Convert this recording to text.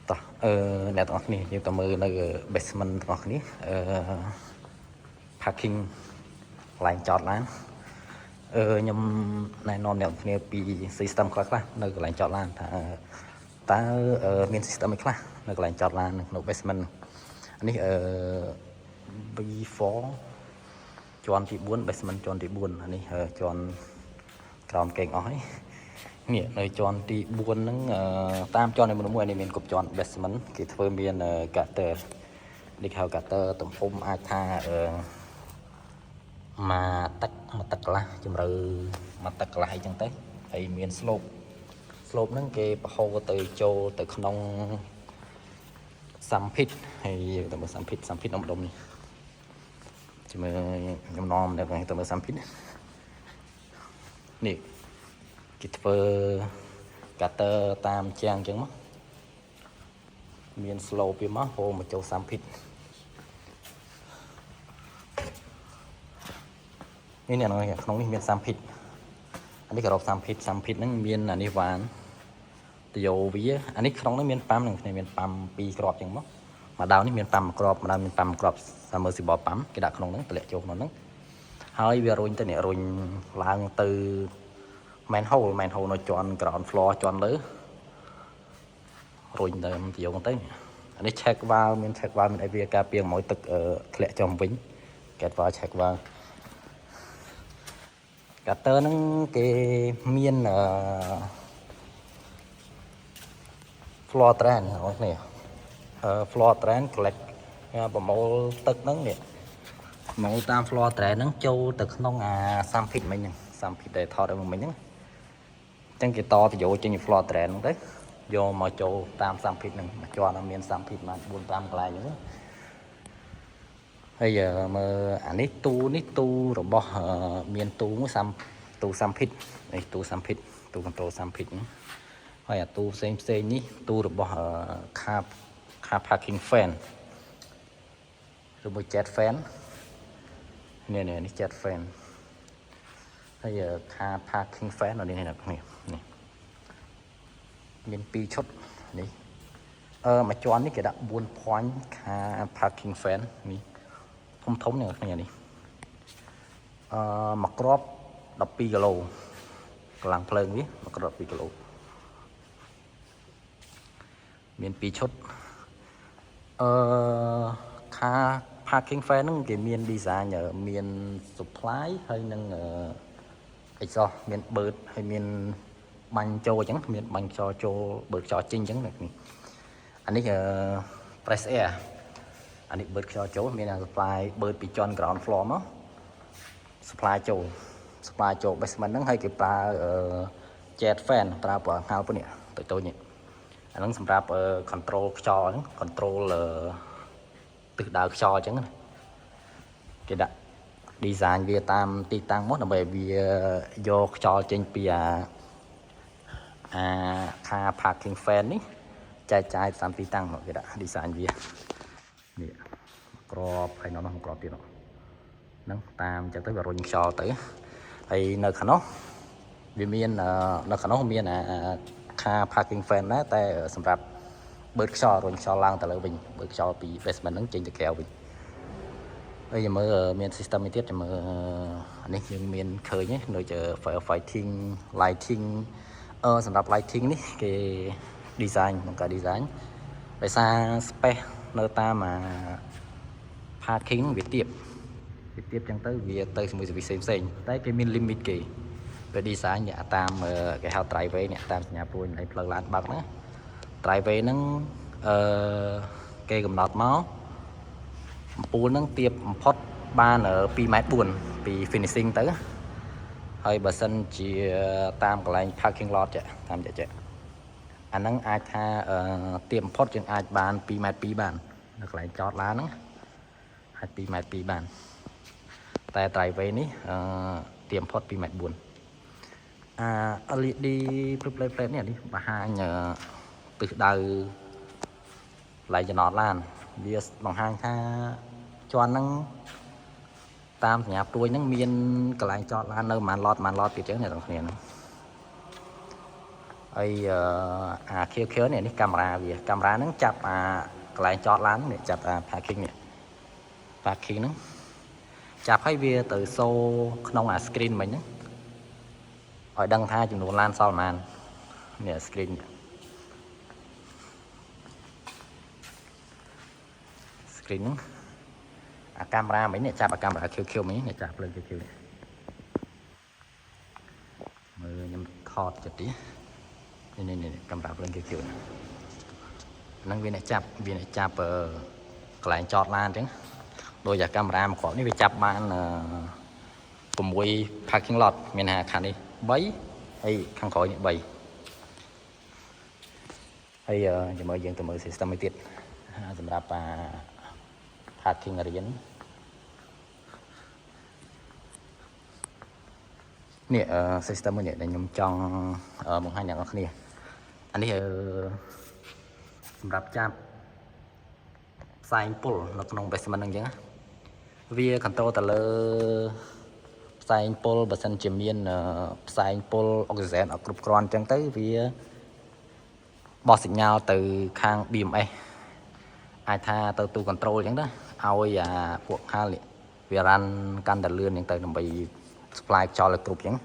តោះអ្នកទាំងអស់គ្នាយើងទៅមើលនៅ basement ទាំងអស់គ្នាparking កន្លែងចតឡានខ្ញុំណែនាំអ្នកទាំងគ្នាពី system ខ្លះៗនៅកន្លែងចតឡានថាតើមាន system អីខ្លះនៅកន្លែងចតឡាននៅក្នុង basement នេះB4 ជាន់ទី4 basement ជាន់ទី4អានេះជាន់ក្រោមគេងអស់ហើយនេះនៅជាន់ទី4ហ្នឹងតាមជាន់នីមួយៗនេះមានគ្រប់ជាន់ basement គេធ្វើមាន gutter នេះគេហៅ gutter ទំហំអាចថាមួយទឹកមួយទឹកកន្លះជម្រៅមួយទឹកកន្លះអីចឹងទៅហើយមាន slope slope ហ្នឹងគេបង្ហូរទៅចូលទៅក្នុង sump pit ហើយយើងទៅមើល sump pit sump pit នំដុំនេះជាមួយខ្ញុំនាំអ្នកទៅមើល sump pit នេះគេធ្វើ gutter តាមជាងអញ្ចឹងមកមាន slope វាមកហូរមកចូល sump pit នេះអ្នកនរក្នុងនេះមាន sump pit អានេះក៏រក sump pit sump pit ហ្នឹងមានអានេះវ៉ានតយោវាអានេះក្នុងនេះមានប៉ាំនឹងគ្នាមានប៉ាំពីរគ្រាប់អញ្ចឹងមកមួយដាវនេះមានប៉ាំមួយគ្រាប់មួយដាវមានប៉ាំមួយគ្រាប់ submersible ប៉ាំគេដាក់ក្នុងហ្នឹងតម្លាក់ចូលក្នុងហ្នឹងហើយវារុញទៅនេះរុញឡើងទៅ manhole manhole នៅជាន់ ground floor ជាន់លើរុញទៅទៅយកទៅអានេះ check valve មាន check valve មានអីវាការពារមកទឹកធ្លាក់ចុះវិញ gate valve check valve gutter ហ្នឹងគេមានfloor drain បងប្អូនfloor drain collect ប្រមូលទឹកហ្នឹងនេះប្រមូលតាម floor drain ហ្នឹងចូលទៅក្នុងអា sump pit មិញហ្នឹង sump pit ដែលថតឲ្យមិញហ្នឹងអញ្ចឹងគេតទៅយកចេញពី floor drain ហ្នឹងទៅយកមកចូលតាម sump pit ហ្នឹងមួយជាន់មាន sump pit បាន4 5កន្លែងហ្នឹងហើយមើលអានេះទូនេះទូរបស់មានទូមួយ sump ទូ sump pit នេះទូ sump pit ទូ control sump pit ហ្នឹងហើយអាទូផ្សេងផ្សេងនេះទូរបស់ car parking fan ឬមួយ jet fan នេះនេះនេះ jet fan ហើយ car parking fan នៅនេះនេះនេះនេះមាន2ឈុតនេះមួយជាន់នេះគេដាក់4 point car parking fan នេះធំធំនេះគ្នានេះមួយគ្រាប់12គីឡូកម្លាំងភ្លើងវាមួយគ្រាប់12គីឡូមាន2ឈុតcar parking fan ហ្នឹងគេមាន design មាន supply ហើយនឹងexhaust មានបឺតហើយមានបាញ់ចូលអញ្ចឹងមានបាញ់ខ្យល់ចូលបឺតខ្យល់ចេញអញ្ចឹងនេះអានេះ press air អានេះបឺតខ្យល់ចូលមាន supply បឺតពីជាន់ ground floor មក supply ចូល supply ចូល basement ហ្នឹងហើយគេប្រើ jet fan ប្រើប្រហែលពួកនេះតូចតូចនេះអាហ្នឹងសម្រាប់ control ខ្យល់ហ្នឹង control ទិសដៅខ្យល់អញ្ចឹងណាគេដាក់ design វាតាមទីតាំងមកដើម្បីឲ្យវាយកខ្យល់ចេញពីអា car parking fan នេះចែកចាយតាមទីតាំងមកគេដាក់ design វានេះក្របហើយនៅនោះក្របទៀតហ្នឹងតាមអញ្ចឹងទៅវារុញខ្យល់ទៅហើយនៅខាងនោះវាមាននៅខាងនោះមានអា car parking fan ដែរតែសម្រាប់បឺតខ្យល់រុញខ្យល់ឡើងទៅលើវិញបឺតខ្យល់ពី basement ហ្នឹងចេញទៅក្រៅវិញហើយចាំមើលមាន system មួយទៀតចាំមើលអានេះយើងមានឃើញទេដូចជា fire fighting lighting សម្រាប់ lighting នេះគេ design ក្នុងការ design ដោយសារ space នៅតាមអា parking ហ្នឹងវាទាបវាទាបចឹងទៅវាទៅជាមួយ service ផ្សេងៗតែគេមាន limit គេវា design អ្នកតាមគេហៅ driveway អ្នកតាមសញ្ញាព្រួយនៃផ្លូវឡានបើកហ្នឹង driveway ហ្នឹងគេកំណត់មកអំពូលហ្នឹងទាបបំផុតបាន2ម៉ែត្រ4ពី finishing ទៅហើយបើសិនជាតាមកន្លែង parking lot ចេះតាមចេះចេះអាហ្នឹងអាចថាទាបបំផុតយើងអាចបាន2ម៉ែត្រ2បាននៅកន្លែងចតឡានហ្នឹងអាច2ម៉ែត្រ2បានតែ driveway នេះទាបបំផុត2ម៉ែត្រ4អា LED display plate នេះនេះបង្ហាញទិសដៅកន្លែងចំណតឡានវាបង្ហាញថាជាន់ហ្នឹងតាមសញ្ញាព្រួយហ្នឹងមានកន្លែងចតឡាននៅប្រហែល lot ប្រហែល lot ទៀតចឹងអ្នកទាំងគ្នាហ្នឹង ហើយអឺអា QQ នេះនេះកាមេរ៉ាវាកាមេរ៉ាហ្នឹងចាប់អាកន្លែងចតឡាននេះចាប់អា parking នេះ parking ហ្នឹងចាប់ឲ្យវាទៅសូក្នុងអា screen មិញហ្នឹងឲ្យដឹងថាចំនួនឡានសល់ប៉ុន្មាននេះ screen នេះ screen ហ្នឹងអាកាមេរ៉ាមិញនេះចាប់អាកាមេរ៉ា QQ មិញនេះចាប់ភ្លើង QQ នេះមើលខ្ញុំថតចិត្តទីនេះនេះនេះកាមេរ៉ាភ្លើង QQ នេះហ្នឹងវាអ្នកចាប់វាអ្នកចាប់អឺកន្លែងចតឡានអញ្ចឹងដោយអាកាមេរ៉ាមួយគ្រាប់នេះវាចាប់បានអឺ6 parking lot មានថាខាងនេះ3ហើយខាងក្រោយនេះ3ហើយចាំមើលយើងទៅមើល system មួយទៀតសម្រាប់អា parking area នេះអឺ system មួយនេះដែលខ្ញុំចង់បង្ហាញអ្នកនរគ្នាអានេះអឺសម្រាប់ចាប់ផ្សែងពុលនៅក្នុង basement ហ្នឹងអញ្ចឹងណាវា control ទៅលើផ្សែងពុលបើសិនជាមានផ្សែងពុលអុកស៊ីហ្សែនអត់គ្រប់គ្រាន់អញ្ចឹងទៅវាបោះសញ្ញាទៅខាង BMS អាចថាទៅទូ control អញ្ចឹងណាឲ្យអាពួកហាលនេះវា run កាន់តែលឿនអញ្ចឹងទៅដើម្បី supply ខ្យល់ឲ្យគ្រប់អញ្ចឹង